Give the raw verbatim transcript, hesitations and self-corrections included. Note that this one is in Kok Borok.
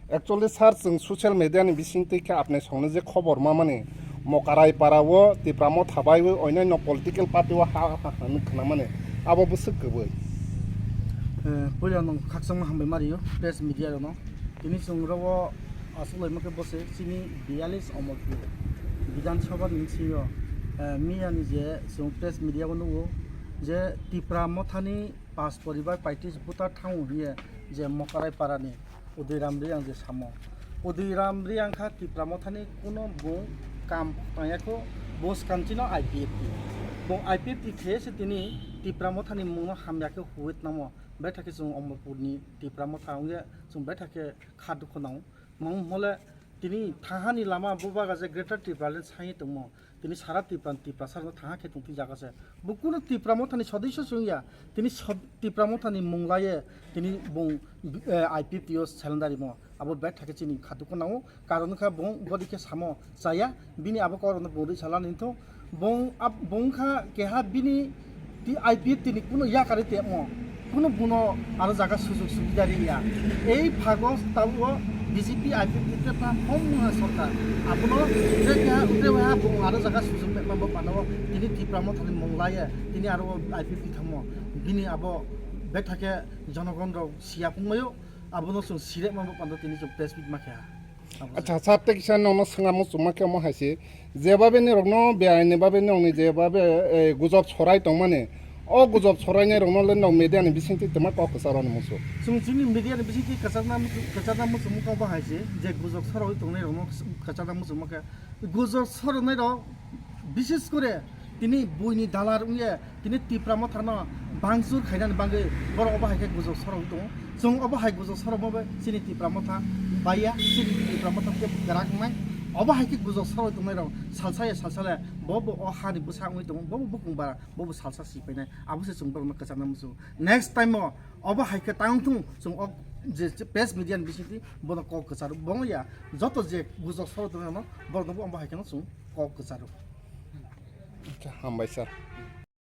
Actually, sir, chwng social media ni bisingtwi khe apni songno je khobor mamani, Mokarai para o Tipra Motha bai o oinaino political party o ha, ha, ha, hwnwi khwnamani, abo bwswk kwbwi. Eh, puila nwng khakchangma hambai mario press media rokno. Tini chwng oro o aswk laima khe bose chini biyalish Omorpur Bidhan Sabha ni bisingo, eh, miya ni je chwng press media o nugo je Tipra Mothani pas poribar paitris voter thango hiye je Mokarai para ni Udui Ram Reang je samo. Udui Ram Reang kha Tipra Mothani kuno bung kam tangya kho, bo swkang chino I P F T. Bung I P F T khe se tini Tipra Mothani mungno hamya khe huwi tongmo. Betha khe chwng Omorpur ni Tipra Motha wngya chwng betha khe kha dukhu nango. Mung hole tini thahani lama bo baga je Greater Tipraland sai tongmo. Tini sara Tipra, Tiprasa rok thanha khe tongtwi jaga se. Bo kuno Tipra Mothani sodisyo se wngya. Tini sod-, Tipra Mothani mung laiye tini bung, eh, I P F T o surrender rimo. Abo betha khe chini kha dukhu nango. Karon wngkha bung bodi khe samo chaya. Bini abo korokno bung rwi salani hinthok. Bung ab-, bung kha keha bini T-, I P F T ni kuno yakarwi tepmo, kuno buno aro jaga sujug subida riya. Ei phago tabuk B J P I P F T tepha hom wngha sorkar. Abono je keha, je keha bung aro jaga sujug tepma bo pano tini Tipra Mothani mung laiye tini aro I P F T thangmo. Bini abo betha khe jonogon rok siya pungmayo, abono chwng sirekma bo pano tini chwng press meet ma khe ha. Abo se. Acha, sir, tei kisa nono swnga muchungma khe omo hai se, jebabe ni rokno beaini babe nokni jebabe, eh, gujok sorai tongmani, o gujok sorainai rokno le nok media ni bisingtwi twma kok kwcharo ni muchung. Chwng chini media ni bisingtwi kwcharna muchung, kwcharna muchungma khe obo hai se, je gujok soroi tongnai rokno kwcharna muchungma khe, gujok soronai rok bises kore tini buini dalar wngye tini Tipra Mothano bangchur khainani bagwi borok obo hai khe gujok sorok tongo. Chwng obo hai gujok sorok bo chini Tipra Motha baiya, chini Tipra Motha khe kwrak wngnai. Obo hai khe gujok sorok tongnai rok salsa ya salsa le bo bo o hani bwsa wngwi tongo, bo bo bukung bara, bo bo salsa si painai. Abo se chwng borokno kwcharna muchung. Next time o obo hai khe tang thung chwng o je, je press media ni bisingtwi bono kok kwcharo. Bo ya joto je gujok sorok tongnai rokno borokno bo obo hai kheno chwng kok kwcharo. Acha, hambai sir.